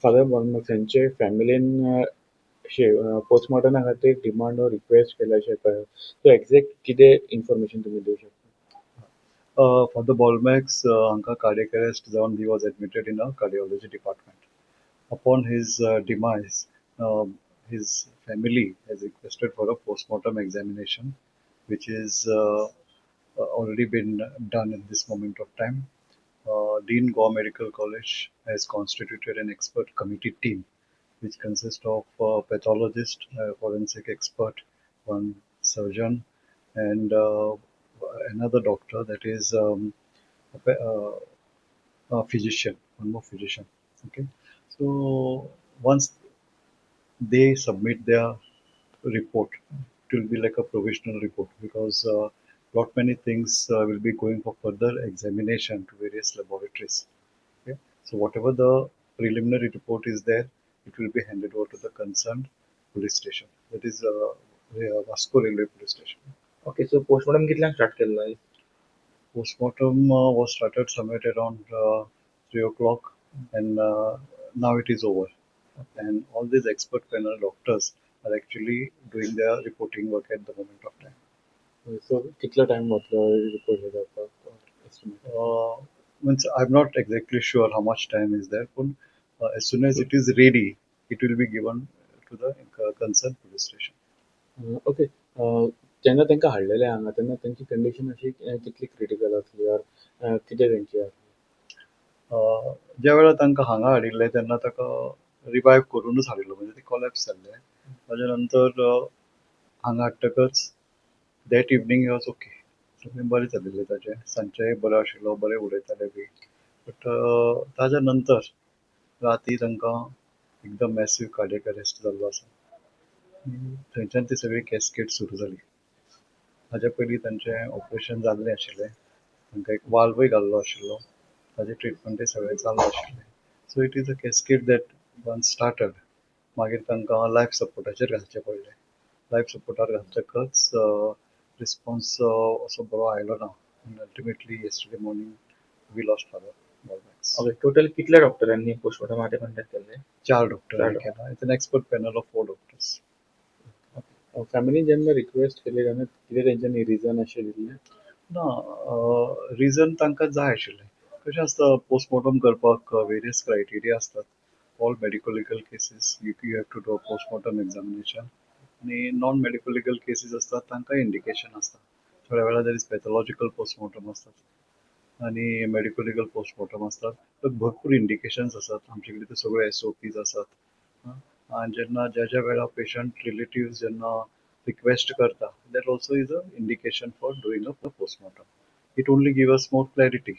Father Bolmax हांचे फॅमिलीन अशें पोस्टमॉर्टमा खातीर डिमांड ऑर रिक्वेस्ट केल्या अशें कळ्ळें. सो एक्झॅक्ट कितें इन्फॉर्मेशन तुमी दिवं शकता? फादर बॉलमॅक्स हांकां कार्डियक अरेस्ट जावन he was admitted in a cardiology department. Upon his demise, his family has requested for a postmortem examination, which is already been done at this moment of time. Dean Goa Medical College has constituted an expert committee team, which consists of a pathologist, a forensic expert, one surgeon, and another doctor, that is a physician, one more physician. Okay, so once they submit their report, it will be like a provisional report because lot many things will be going for further examination to various laboratories. Okay, so whatever the preliminary report is there, it will be handed over to the concerned police station. That is Vasco Railway Police Station. Okay, so postmortem कितल्यांक start केल्लो? Postmortem was started somewhere around 3 o'clock, and now it is over. And all these expert panel doctors are actually doing their reporting work at the moment of time. So कितलो time वतलो report हे जावपाक estimate? Means I'm not exactly sure how much time is there, but as soon as it is ready, it will be given to the concerned police station. Okay, जेन्ना तांकां हाडलेले हांगा तेन्ना तेंची कंडिशन अशी कितली क्रिटिकल आसली ऑर कितें तेंची आसली? ज्या वेळार तांकां हांगा हाडिल्ले तेन्ना ताका रिवायव करूनच हाडिल्लो, म्हणजे ते कॉलॅप्स जाल्ले. ताज्या नंतर हांगा हाडटकच that evening he was okay. सगळें बरें चलिल्लें ताजें. सांजचें बरो आशिल्लो, बरें उलयताले बी, बट ताज्या नंतर राती तांकां एकदम मॅसीव कार्डियक अरेस्ट जाल्लो आसा आनी थंयच्यान ती सगळी कॅस्केड सुरू जाली. हाज्या पयलीं तांचें ऑपरेशन जाल्लें आशिल्लें. तांकां एक वाल्वूय घाल्लो आशिल्लो. ताजें ट्रिटमेंटय सगळें चालू आशिल्लें. So it is a cascade that once started. मागीर तांकां लायफ सपोर्टाचेर घालचें पडलें. लायफ सपोर्टार घालतकच रिस्पोन्स असो बरो आयलो ना आनी ultimately yesterday morning we lost Father Bolmax. Okay, total कितल्या डॉक्टरांनी पोस्टमॉर्टम खातीर कंडक्ट केल्लें? चार डॉक्टरांनी चार. केला. It's an expert panel of four doctors. फॅमिलीन जेन्ना रिक्वेस्ट केली तेन्ना कितें तेंच्यांनी रिजन अशें दिल्लें? ना, रिजन तांकां जाय आशिल्लें. कशें आसता, पोस्टमॉर्टम करपाक वेरियस क्रायटेरिया आसतात. All medico legal cases, you have to do a postmortem examination. आनी नॉन मेडिको लिगल केसीस आसतात, तांकां इंडिकेशन आसता. थोड्या वेळार there is pathological postmortem आसतात आनी मेडिको लिगल पोस्टमॉर्टम आसतात. तर भरपूर इंडिकेशन्स आसात आमचे कडेन. ते सगळे एसओपीज आसात. आनी जेन्ना ज्या ज्या वेळार पेशंट रिलेटिव्स जेन्ना रिक्वेस्ट करता, that also is a indication for doing a postmortem. It only give us more clarity.